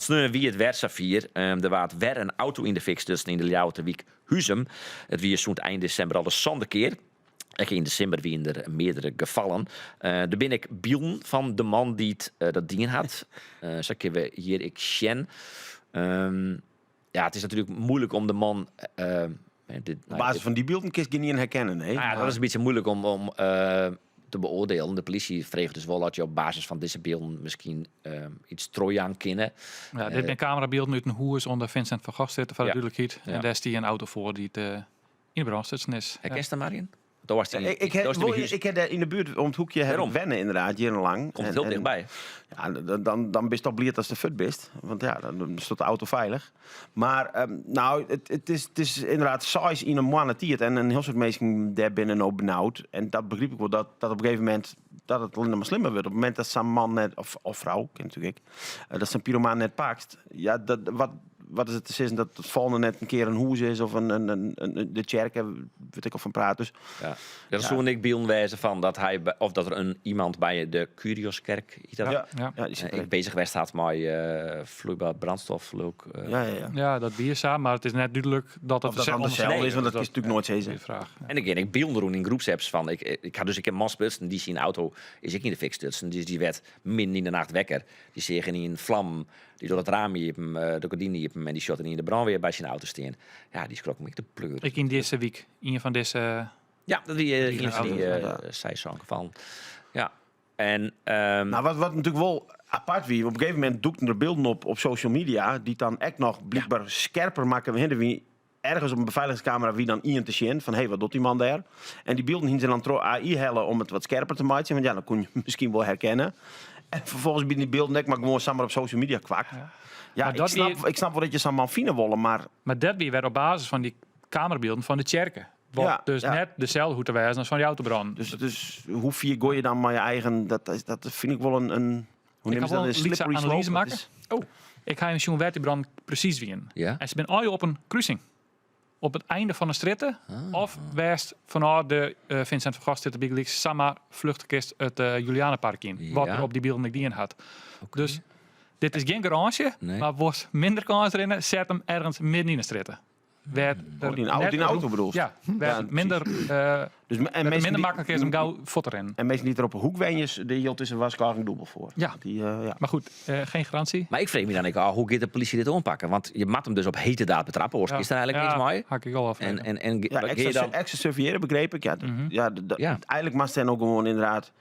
Sneon wie it wer safier. Der waard wer in auto yn de fik stutsen yn de Ljouwerter wyk Huzum. It wie sûnt ein desimber al de sânde kear. Ek yn de simmer wiene der meardere gefallen. Der binne ek bylden fan de man dy't dat dien hat. Sa kinne we hjir ek sjen. Ja, it is natuerlik muoilik om de man. Dit, Op basis fan dy bylden kinst gjinien herkennen, nee? Nou ja, dat is in bytsje muoilik om te beoardielen. De polysje freget dus wol oft je op basis fan dizze bylden miskien iets trochjaan kinne. Ja, dit binne kamerabylden út in hûs oan de Vincent van Goghstrjitte, foar de dúdlikheid. En dêr stie in auto foar dy't yn de brân stutsen is. Herkenst hem, Arjen? Do was die, Ik, ik, do ik, ik heb daar in de buurt om het hoekje heb ik wennen inderdaad, jaren Komt heel dichtbij. Ja, dan, dan bist toch bliid as de fuort bist. Want ja, dan stiet de auto feilich. Mar um, nou, it is inderdaad seis yn in moanne tiid. En in hiel soad minsken dêr binne no benaud. En dat begryp ik wol, dat op in gegeven momint dat it allinnich mar slimmer wurdt. Op it momint dat sa'n man net, of frou, kin natuerlik ek, dat sa'n pyromaan net pakst. Ja, dat, wat, wat is it te sizzen dat it folgjende net in kear in hûs is of in de tsjerke, wurdt ek al fan praat. Dus, Ja. Der soene ek bylden wêze fan dat hy of dat der in iemand by de Curioskerk is dat, Ja, ja, die sit ek bezich west hat mei vloeibaar brandstof, leau ik. Ja, ja, ja. Ja, dat wie sa, mar it is net dúdlik dat it Of dat dan deselde is, want dat kinst natuerlik noait sizze. Goeie fraach. En ik gean ek bylden rûn yn groepsapps fan ik, ik ha dus ek in man sprutsen dy syn auto is ek yn de fik stutsen, dus dy werd midden yn de nacht wekker. Dy seach yn flammen Dy docht it raam iepen, de gordinen iepen en dy sjocht yn de brânwear by syn auto stean. Ja, dy skrok him ek de pleur. Ek yn dizze wyk, ien fan dizze. Ja, dat wie ien fan dy seis sân gefallen. Ja. En, Nou, wat natuerlik wol apart wie, op in gegeven momint dûkten der bylden op op social media, dy't dan ek noch blykber skerper makken. Wie wie ergens op in befeiligingskamera wie dan ien te sjen fan hé, wat docht dy man dêr? En dy bylden hiene se dan troch AI helle om it wat skerper te meitsjen, want ja, dan koene je 'm miskien wol herkenne. En ferfolgens binne dy bylden ek mar gewoan samar op social media kwakt. Ja, Maar ik dat snap, wie- ik snap wol dat je sa'n man fine wolle, mar Mar dat wie wer op basis fan dy kamerabylden fan de tsjerke. Wat dus net deselde hoecht te wêzen as fan dy autobrân. Dus hoe fier goai je dan mei je eigen, dat, is, dat fyn ik wol in hoe Ik neame ha se dat, wol in in lytse slippery slope. analyze Dat makke. is- Oh. Ik ha even sjoen wêr't dy brannen presys wienen. En se binne allegear op in krusing. Op it einde fan de strjitte of wêr'tst fanôf de Vincent van Goghstrjitte bygelyks samar fluchte kinst it Julianapark yn. Wat er op dy bylden ek dien hat. Dus dit is gjin garânsje, mar wolst minder kâns rinne, set him ergens midden yn de strjitte. Wêr't Oh, er dyn auto, net dyn auto bedoelst? Ja, wêr't it minder, Dus, en wêr't it minsken minder dy- maklik is om gau fuort te rinnen. En minsken dy't der op 'e hoek wenje, dêr jildt dizze warskôging dûbel foar. Ja. Die, ja. Mar goed, geen garantie. Mar ik freegje my dan ek ôf, hoe giet de polysje dit oanpakken? Want je moatte him dus op heterdaad betrappe, oars kinst der eigenlik niks mei. Ha ik al En, afreden. en Ja, gean je ekstra, dan... ekstra surveilleren begreep ik. Ja, ja, Eigenlik moatst dan ek gewoan ynderdaad.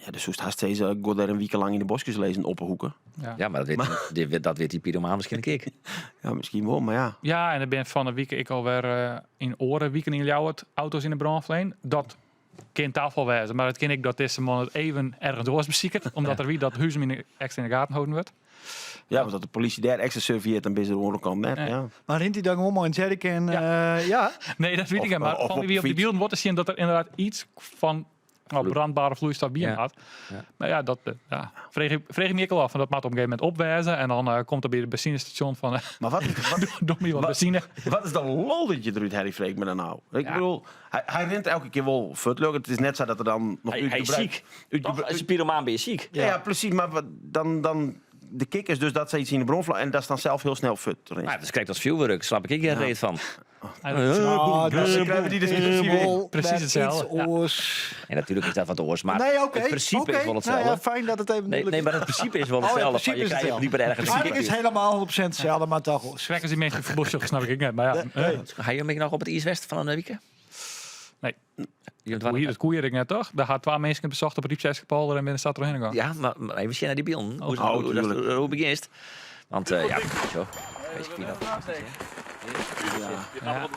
Ja, dus soest hast sizze, gean dêr in wike lang yn de boskjes lizzen op 'e hoeke. Ja. Ja, mar dat wit, dit wit- dat wit dy pyromaan miskien ek. Ja, miskien wol, mar ja. Ja, en der binne fan 'e wike ek alwer yn oare wiken yn Ljouwert auto's yn 'e brân flein. Dat kin tafal wêze, mar it kin ek dat dizze man it even ergens oars besiket, omdat er wit dat Huzum yn de ekstra yn de gaten holden wurdt. Ja, want as de polysje dêr ekstra surveillearret, dan binne se de oare kant net. Nee. Ja. Mar rint hy dan gewoan mei in jerrycan? Ja. Ja. Nee, dat wit ik net, mar Of fan op wie op de fyts. bylden wol te sjen dat er ynderdaad iets fan nou, brandbare vloeistof by him hat. Mar ja, dat ja, freegje my ek al ôf. Fan dat moat op in gegeven momint op wêze. En dan komt er by it benzinestasjon fan Mar wat, wat, doch my wat benzine. Wat is de lol dat je derút helje, freegje ik my dan no. Ik bedoel, hy rint elke kear wol fuort. Leuk, it is net sa dat er dan noch Hy, hy is útgebreid... siik. Toch? As pyromaan bin je siik. Ja, ja, presys. Mar wat, dan de kick is dus dat se iets yn de brân vla en dat is dan sels hiel snel fuort. Nou, dat is krekt as fjoerwurk, snap ik ek gjin reet fan. Nou, dat Dan krijgen we die discussie weer. wol Presys wer itselde, iets ja. oars. En natuerlik is dat wat oars, mar Nee, oké. it prinsipe oké. is wol Nou itselde. ja, fijn dat it even Nee, nee, mar it prinsipe is wol Oh, het itselde. prinsipe Fan, je is krije itselde. blykber ergens Eigenlik is het helemaal 100% itselde, mar toch oars. Krekt as dy minsken foarby snap ik ek net. Mar ja, Ha jim ek noch op it iis west fan in wike? Nee. Jim Hoe hier, dat koe ik net toch? Dêr ha twa minsken besocht op Ryptsjerksterpolder en binne sa trochhinne gien. Ja, mar even sjen nei dy bylden. Hoe, Oh, hoe, hoe, tuurlijk. hoe begjinst? Want ja, zo. Minsken fine dat fantastysk, hè? Ja.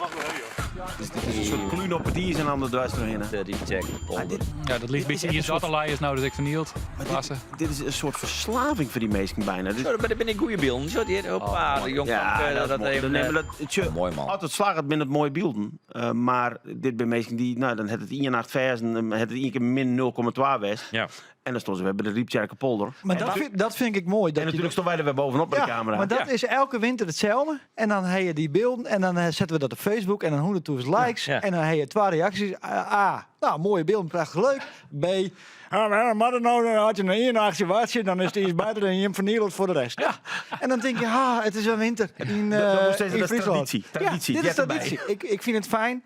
Dus dit is in soart klún op it iis en dan der dwers trochhinne. De Ryptsjerksterpolder. Ja, dat liket bytsje iis dat al is no dus ek fernield. Klasse. Dit is in soart ferslaving foar dy minsken byna. Dit, Zo, dat binne goede bylden. Zo, die, hoppa, de jong ja, dat, dat, dat is moai. even, Dan nemen we dat, tsje, moai, man. As it slagget binne it moaie bylden. Mar dit binne minsken dy't, no, dan hat it ien nacht ferzen, hat it ien kear min 0,2 west. Ja. En dan stonden ze weer bij de Ryptsjerkerpolder. Maar dat vind ik mooi. En natuurlijk stonden wij er weer bovenop met de camera. Maar dat is elke winter hetzelfde. En dan heb je die beelden en dan zetten we dat op Facebook en dan 100.000 likes. Ja. En dan heb je twee reacties. A, nou, mooie beelden, prachtig leuk. B, ah, maar dan nou, dan had je een 81 watje, dan is het iets beter dan Jim van Nierland voor de rest. Ja. En dan denk je, ah, het is een winter in, Dat moet steeds- in dat is Friesland. traditie. Traditie, Ja, dit is jet erbij. traditie. Ik vind het fijn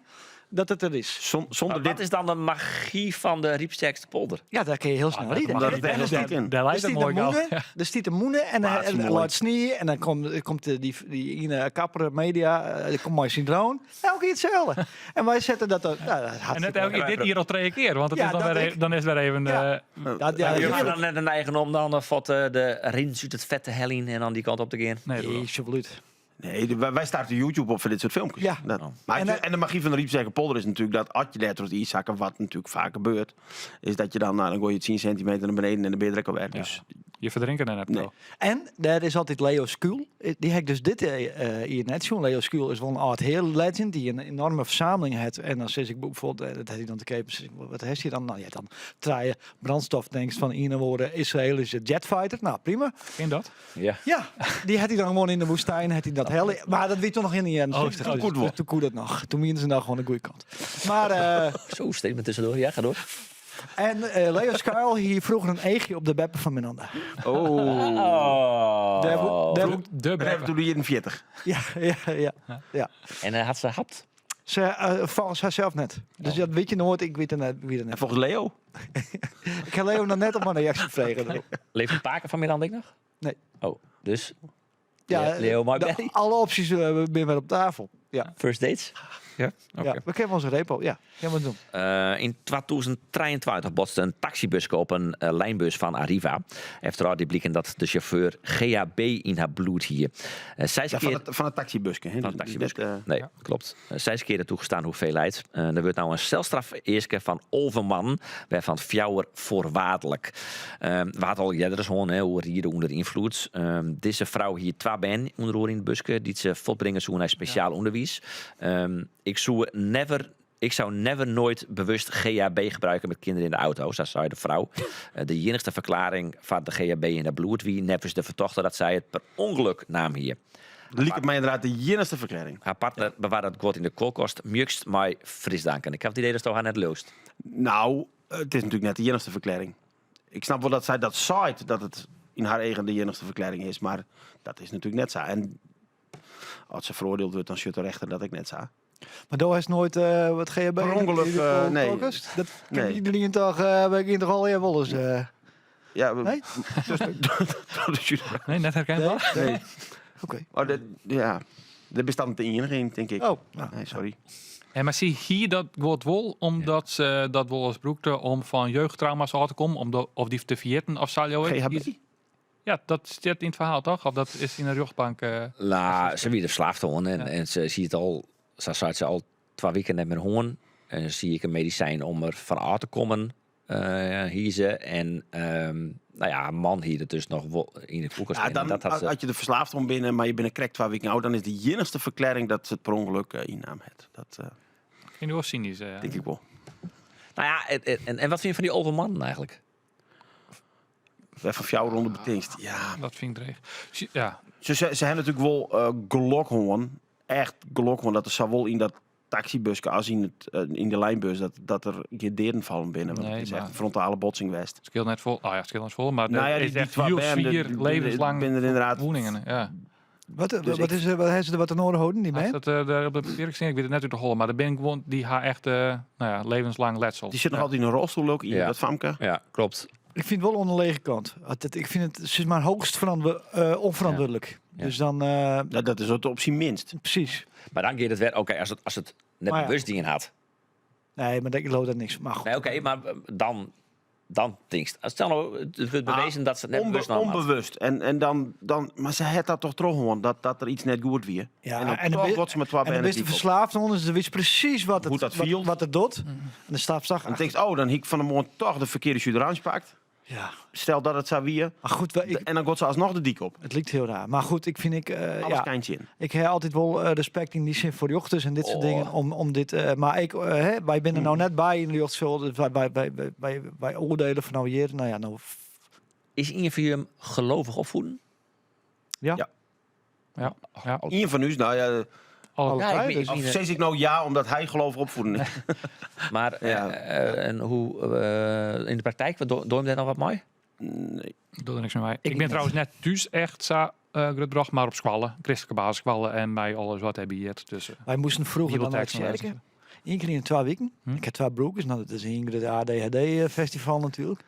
dat het er is. Zonder Maar wat dit is dan de magie van de Ryptsjerksterpolder? Ja, daar kun je heel snel rijden. Omdat het echt heel goed in. Daar Er lijkt het staat mooi de al. moenen, er staat de moenen en Plaats en mooi. laat sneeuw en dan komt die ene kapper media, die komt mooi syndroom. Elke keer hetzelfde. En wij zetten dat er, nou, dat is En net hartstikke elke keer dit hier al twee keer, want het Ja, is dan dat weer, ik. dan is het weer even... Ja. Dat, ja, Je dat hebt dan net een eigen om dan wat de rins uit het vette hellin en dan die kant op te gaan. nee, dat Nee, absoluut. Nee, wij starten YouTube op voor dit soort filmpjes. Ja. Dat, Oh. maar En, en de magie van de Ryptsjerkerpolder is natuurlijk dat als je daar tot iets zakken, wat natuurlijk vaak gebeurt, is dat je dan, nou, dan gooi je 10 centimeter naar beneden en dan ben je er ook alweer. Dus Je verdrinken en heb Nee. En daar is altijd Leo Skuul. Die heb ik dus dit hier net zien. Leo Skuul is wel een oud heel legend die een enorme verzameling heeft. En dan zeg ik bijvoorbeeld, dat had hij dan te kijken, zeg ik, wat heeft hij dan? Nou ja, dan draai je brandstoftanks van een worden Israëlische jetfighter. Nou, prima. Ken dat? Ja. Ja, die had hij dan gewoon in de woestijn. Had hij dat hele, maar dat weet toch nog in de jaren Oh, 70. toen Dus koet wel. toen koe dat nog. Toen mien ze nou gewoon de goede kant. Maar, Zo, statement tussendoor. Ja, ga door. en Leo Skuil hier vroeger een eegje op de beppen van Miranda. Oh. Oh. Daar daar De Dan hebben we beppen. toen de jaren 40. Ja, ja, ja, ja. En had ze hapt? Ze, volgens haarzelf net. Dus dat weet je nooit. Ik weet het net. Wie het En net. volgens Leo? Ik heb Leo nog net op mijn reactie gekregen. Leeft de paken van Miranda ik nog? Nee. Oh, dus Ja, Leo, my de, alle opties ben weer op tafel. Ja, first dates? Ja, ja, we kennen onze repo. Ja, kunnen we doen. In 2023 botste een taxibus op een lijnbus van Arriva. Efter die blikken dat de chauffeur GHB in haar bloed hier. Zes Ja, van, keer het, van het taxibusje. Hè? Van het Dus taxibusje. net, Nee, klopt. Zes keer de toegestaan hoeveelheid. Er wordt nou een celstraf eerste van Olverman, waarvan fjouwer voorwaardelijk. We hadden al eerder eens hoorn, hè, hoe hier onder invloed. Deze vrouw hier twee ben onder oor in het busje, die ze voortbrengen zo naar speciaal onderwijs. Ik zou never ik zou never nooit bewust GHB gebruiken met kinderen in de auto, zo zei de vrouw. De enigste verklaring van de GHB in het bloed wie nevens de vertochte dat zij het per ongeluk nam hier. Liek het mij inderdaad de jinnigste verklaring. Haar partner bewaarde het goed in de koelkast, mjukst mij frisdanken. Ik heb het idee dat ze haar net loost. Nou, het is natuurlijk net de jinnigste verklaring. Ik snap wel dat zij dat zaait, dat het in haar eigen de jinnigste verklaring is, maar dat is natuurlijk net zo. En als ze veroordeeld wordt, dan zit de rechter dat ik net zo. Maar daar is nooit wat GHB Per ongeluk, in de nee. koelkast? Dat kan Nee. iedereen toch, bij kinderen al heel wel eens. Ja, we- Nee? Dus, Nee, net herkenbaar. nee. Oké. Oh, dat, ja. Dat bestaat de enige in, denk ik. Oh, nou. Nee, sorry. En maar zie hier dat wordt wel, omdat ze dat wel eens broekte om van jeugdtrauma's af te komen, om de, of die te vergeten of zo. GHB? Ja, dat zit in het verhaal toch? Of dat is in de rechtbank. La, ze wie de verslaafd hoorn en, Ja. en ze ziet al, ze zei ze al 2 weken net met hoorn. En dan zie ik een medicijn om er van af te komen. Hier ze. En nou ja, man hier het dus nog wel in de koelkast. Ja, En dan dat had ze, had je de verslaafd om binnen, maar je bent een krek 2 weken oud, dan is de jinnigste verklaring dat ze het per ongeluk innam het. Dat Ik vind het wel cynisch. denk ik wel. Nou ja, en wat vind je van die overman eigenlijk? Even van jou ronde betingst. Ja. Dat vind ik dreig. Ja. Ze hebben natuurlijk wel gelok gewoon. Echt gelok gewoon dat er zowel in dat taxibusje als in, het, in de lijnbus dat er geen deren vallen binnen. Want Nee, het is maar echt een frontale botsing geweest. Het scheelt net vol. Oh ja, het scheelt net vol. Maar Nou ja, er die, is die echt twee heel BM, de- zwier die- levenslang binnen inderdaad. woningen. Ja. Wat, Dus wat ik is, wat hebben ze er wat te noorden houden, die Als man? dat daar op de papier ik weet het net uit de holle, maar daar ben ik gewoon die haar echt nou ja, levenslang letsel. Die zit nog Ja. altijd in een rolstoel ook, in Ja. dat famke. Ja, klopt. Ik vind het wel onder de lege kant. Ik vind het, ze is maar hoogst onverantwoordelijk. Ja. Dus dan, Ja, dat is op zijn minst. precies. Maar dan gaat het weer, oké, als het net Maar ja. bewust dingen had. Nee, maar ik geloof dat niks. Maar goed. Nee, oké, maar dan denkst. Stel nou, het wordt bewezen dat ze het net bewust nam had. Onbewust. En dan, maar ze had dat toch terug gewoon, dat er iets net goed weer. Ja, en dan en dan toch ben- wordt ze met twee En dan benen ben je diep op. verslaafd onder, ze wist precies wat het, Hoe dat wat, viel. wat het doet. En dan staat ze En dan denk je, oh, dan heb ik van de morgen toch de verkeerde jus pakt. Ja. Stel dat it sa wie. Maar goed, ik, En dan giet se asnoch de dyk op. it liket hiel raar. Mar goed, ik fyn ik, Alles ja, kantje yn. ik ha altyd wol respekt yn dy sin foar rjochters en dit soart Oh. dingen. Om dit, mar ik, hè, wy binne der no net by yn de rjochtseal. Dus wy oardiele fan no hjir. Nou ja, no. Is ien fan jim gelovich opfoeden? Ja. Ja. Ja. Ja. Ien fan ús, nou ja, Alle Ja, ik Alle ben- dus. of sis ik no ja omdat hy gelovich opfoeden is? Mar Ja. en hoe yn de praktyk, wat do jim dêr noch wat mei? Nee. Ik doe der niks mei. Ik Ik bin net. trouwens net thús echt sa grutbrocht, mar op skoalle, kristlike basisskoalle en by alles wat dêrby heart. Dus Wy moasten froeger dan nei Bibelteksten tsjerke. lêze. Ien kear yn de 2 wiken. Hm? Ik ha 2 broerkes, nou dat is ien grut ADHD-festival natuerlik.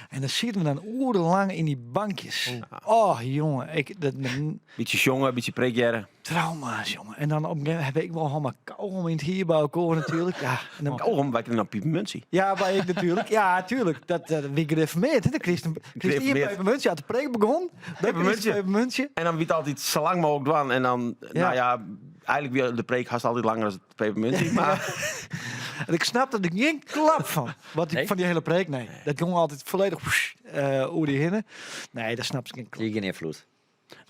En dan sieten we dan oerenlang yn dy bankjes. Oh, jonge, ik, dat, mijn Bytsje sjonge, bytsje preek hearre. trauma's, jonge. En dan op een gegeven moment ha ik wol allemaal kaugom yn it hier by elkoar natuerlik. Ja, en dan, Kaugom, wy krigen dan pipermuntsje. ja, by ik natuerlik. Ja, tuerlik. Dat wie gereformeerd. hè. De christen, christen ien Gereformeerd. pepermuntje had de preek begon. Dan Pepermuntje. pepermuntje. En dan wie it altyd sa lang mooglik dwaan. En dan, nou ja, eigentlik wie de preek hast altyd langer as it pepermuntsje. Mar En ik snap der gjin klap fan. Wat die, Nee? fan dy hiele preek, nee. Dat gyng altyd folledich whoosh, oer dy hinne. Nee, dêr snap ik gjin klap. Hie gjin ynfloed.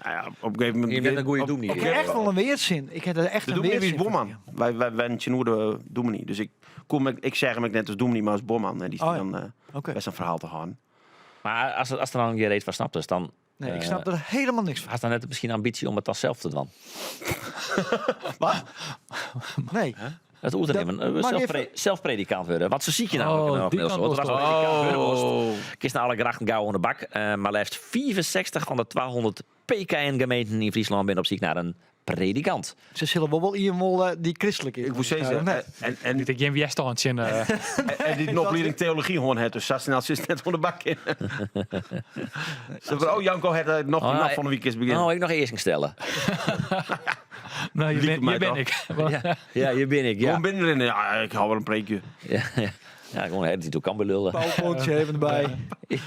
nou ja, op in gegeven momint... Je bent in goede op- dominee. op- Ik ha echt wol in weersin. Ik ha der echt De in dominee wie weersin buorman. foar. Wy, wy wennen tsjinoer de dominee. Dus ik kom, ik seach him ek net as dominee, mar as buorman. En dy Oh, ja. dan Oké. best in ferhaal te hâlden. Mar as der dan gjin reet fan snaptest, dan Nee, ik snap der hielendal niks fan. hast dan net miskien ambysje om it dan sels te dwaan? Wat? Nee. It oer te Dat nimmen. mag even- Sels predikant wurde. Want se sykje nammentlik Oh, noch dy heel kant soad. wolst As op. predikant wurde wolst, Oh. kinst nei alle gedachten gau oan de bak. Mar leafst 65 fan de 200 PKN-gemeenten yn Fryslân binne op syk nei in predikant. Se sille wol ien wolle dy't kristlik is. Ik woe sizze, Nee. en, Dy't ek gjin wjerstân tsjin. en dy't in oplieding teology hân hat, dus sa snel silst net oan de bak kinne. Se van, oh Janko hat noch Oh, noch fan de wike is begjinne. Oh, ik noch easken stelle. No, hjir Liket bin, my hjir bin toch. ik. Ja, ja, hjir bin ik. Ja. Gewoan binnenrinne, ja, ik hou wol in preekje. Ja, ja. Ja, gewoan hè, dy kan belullen. PowerPointje even derby.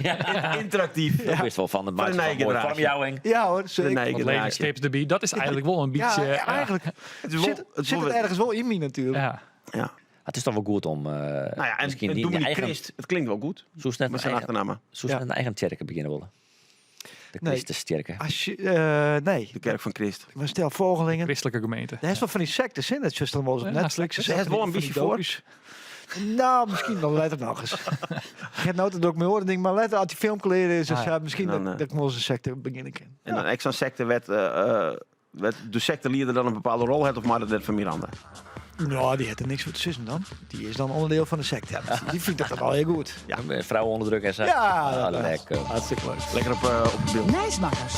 Ja. Ynteraktyf. Dat wist wol fan de Foar de meitsje nije fan moaie generaasje. foarmjouwing. Ja hoor, De zeker. nije Wat generaasje. levenstips derby. Dat is eigentlik wol in Ja, bytsje. ja, eigentlik It is wol, sit, it is sit wol it ergens wol yn my natuerlik. Ja. Ja. Het is toch wol goed om Nou ja, en, miskien en dyn dominee eigen, Christ, it klinkt wol goed. soest net Mei in syn eigen, achternamme. soest Ja. net in eigen tsjerke begjinne wolle? De Nee. Christustsjerke. As je, nee. De kerk fan Christ. Maar stel volgelingen. Kristlike gemeente. Der is wol fan dy sektes, hè? Dat is dan wol eens op Ja, Netflix. Ze heeft wol in bytsje foar. Nou, miskien dan letter noch ris. Ik ha no dat ook mei oare dingen, mar letter as dy film klear is, dus Ah, ja. ja, miskien En dan, dat ik wol ris in sekte begjinne kin. En dan ek sa'n sekte wêr't wêr't de sektelieder dan in bepaalde rol hat, of mei dat net fan Miranda? Nou, dy hat der niks foar te sizzen dan. Dy is dan ûnderdiel fan de sekte. Dy fynt dat dan al hiel goed. Ja. Frouwen onderdrukke en sa. Ja, Ah, dat lekker. Hartstikke leuk. Lekker op het beeld. Nijsmakkers.